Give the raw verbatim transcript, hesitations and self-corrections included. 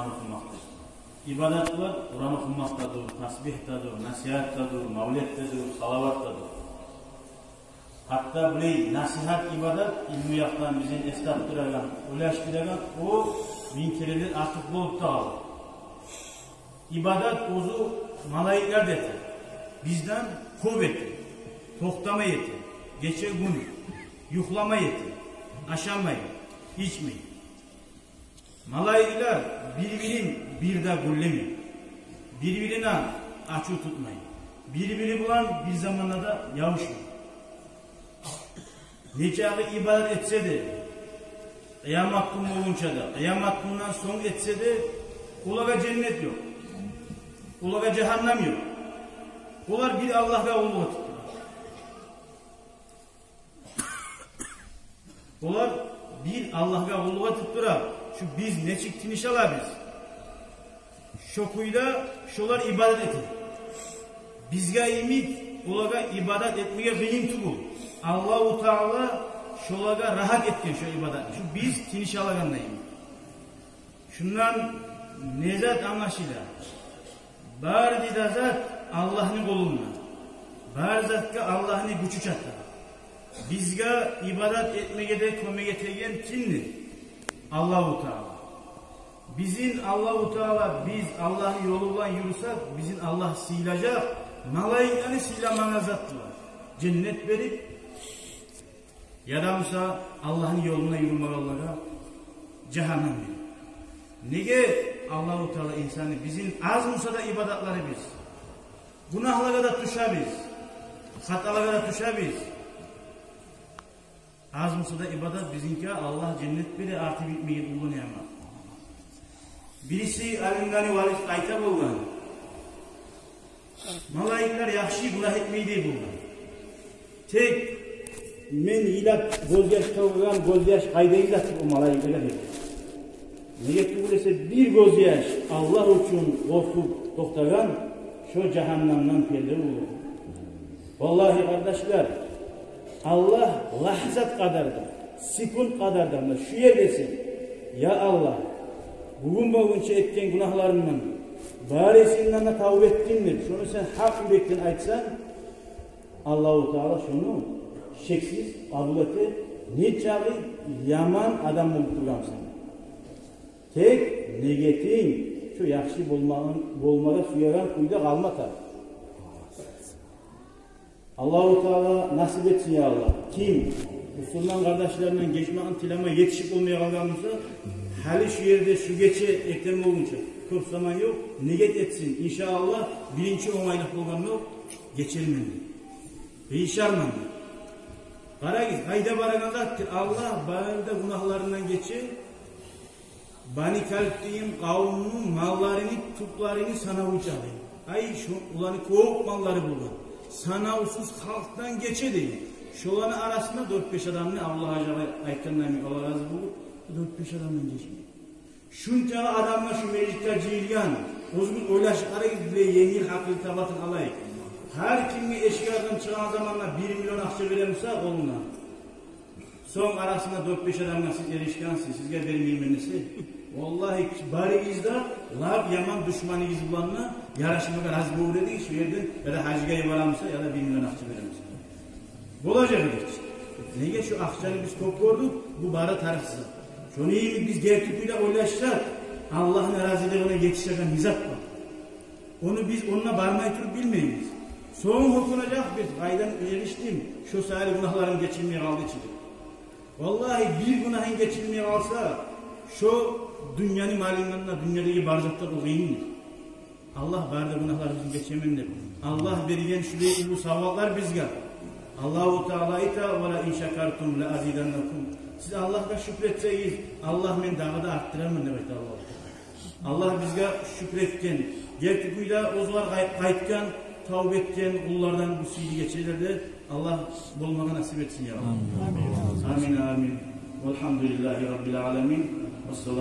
Къуран охумакъдыр. Ибадат булар Къуран охумакъдыр, тасбигь де дюр, насигьат да дюр, мавлет де дюр, салават да дюр. Гьатта булай насигьат, ибадат, илму якъдан бизин эс тапдырагъан, ойлашдырагъан, о минг кереден артыкъ болуп да къалар. Ибадат оьзю малайиклер де эте, бизден кёп эте, токътамай эте, гече-гюн юхламай эте, ашамай, ичмей. Малайиклер бир-бирин бир де гюллемей, бир-бирине ачув тутмай, бир-бири булан бир заманда да ябушмай. Нечакъы ибадат этсе де, къыямат гюн болгъунча да, къыямат гюнден сонг этсе де, олагъа женнет ёкъ, олагъа жагьаннам ёкъ. Олар бир Аллагьгъа къуллукъ этип тура. Олар бир Аллагьгъа къуллукъ этип тура. Шу биз нечик тыныш алабыз, шо кюйде шолар ибадат эте. Бизге йимик олагъа ибадат этмеге къыйын тюгюл. Аллагьу Таала шолагъа рагьат этген шо ибадатны, шу биз тыныш алагъанда йимик. Шундан не зат англашыла? Бары да зат Аллагьны къолунда. Бары затгъа Аллагьны гючю чата. Бизге ибадат этмеге де кёмек этеген кимдир? Аллагьу Таала. Бизин Аллагьу Таала, биз Аллагьны ёлу булан юрюсек, бизин Аллагь сыйлажакъ, малайиклени сыйламагъа зат булан, женнет берип, яда буса Аллагьны ёлунда юрюмегенлеге жагьаннам берип. Неге Аллагьу Таала инсанны, бизин аз буса да ибадатларыбыз, гюнагьлагъа да тюшебиз, хаталагъа да тюшебиз. Аз буса да ибадат бизинки, Аллагь женнет бере, арты битмеген уллу ниъмат. Бириси алимлени валиси айта болгъан: малайиклер яхшы гюнагь этмей дей болгъан. Тек мен йылап гёзьяш тёгеген гёзьяш къайдагъы затдыр о малайиклеге дей. Неге тюгюл эсе бир гёзьяш Аллагь учун къоркъуп токътагъан, шо жагьаннамдан перде болур. Валлагьи, къардашлар, Аллагь лагьзат къадарда, секунд къадарда, муна шу ерде сен: «Я Аллагь, бугюн болгъунча этген гюнагьларымдан барысындан да тавба этдим», — деп, шону сен гьакъ юрекден айтсанг, Аллагьу Таала шону шексиз къабул эте, нечакъы яман адам болуп тургъансан. Тек негетинг шо яхшы болмагъа, болмагъа сюеген кюйде къалма тарыкъ. Аллагьу Таала насип этсин, я Аллагь. Ким бусурман къардашларындан гечмекни тилемей етишип болмай къалгъан буса, гьали шу ерде, шу гече, эртен болгъунча кёп заман ёкъ, негет этсин: «Иншааллагь, биринчи онгайлыкъ болгъанда гечермен», — деп, «къыйышарман», — деп. Къарагъыз, къайда барагъан затдыр. Аллагь бары да гюнагьларындан гече, Бани Калб деген къавумну малларыны, тюклерини санаву чакъы. Ай, шо, оланы кёп маллары болгъан. Санавсуз халкъдан гече деген. Шоланы арасында дёрт-беш адамны, Аллагь ажагъа айтгъандан, Аллагь рази болуп, дёрт-беш адамдан гечмей. Шунча адамлар шу межитге жыйылгъан. Оьзюгюз ойлашып къарагъыз, бир енгил гьакъыл табатын алайыкъ. Гьар кимге эшик аркъадан чыгъагъан заманда бир миллион акъча бере буса къолундан, сонг арасында дёрт-беш адамгъа сиз эришгенсиз, сизге бермеймен десе, валлагьи, барыгъыз да лап яман душманыгъыз булан да ярашмагъа рази болур эдигиз, шу ерден яда гьажгъа йибере буса, яда бир миллион акъча бере буса. Болажакъ эди чи. Неге, шу акъчаны биз кёп гёрдюк, бу бары тарыкъсыз. Шону йимик биз герти кюйде ойлашсакъ, Аллагьны разилигине етишеген не зат бар? Ону биз онда бармай туруп билмейбиз. Сонг гьёкюнежекбиз: «Къайдан эриштим, шо саялы гюнагьларым гечилмей къалды чы», — деп. Валлагьи, бир гюнагьынг гечилмей къалса, шо дюньяны малындан да, дюньядагъы бар затдан да къыйын. Аллагь бары да гюнагьларыбызны гечемен деп, Аллагь берген шулай уллу савгъатлар бизге. Аллагьу Таала айта: «Ва ла ин шакартум ла азиданнакум». Сиз Аллагьгъа шюкюр этсегиз, Аллагь, мен дагъы да артдыраман деп айта Аллагьу Таала. Аллагь бизге шюкюр этген, герти кюйде оьзюне къай-, къайтгъан, тавба этген къуллардан бу сыйлы гечелерде Аллагь болмагъа насип этсин, я Аллагь. Амин, амин. Валгьамдулиллагьи раббил аламин. Вассалам.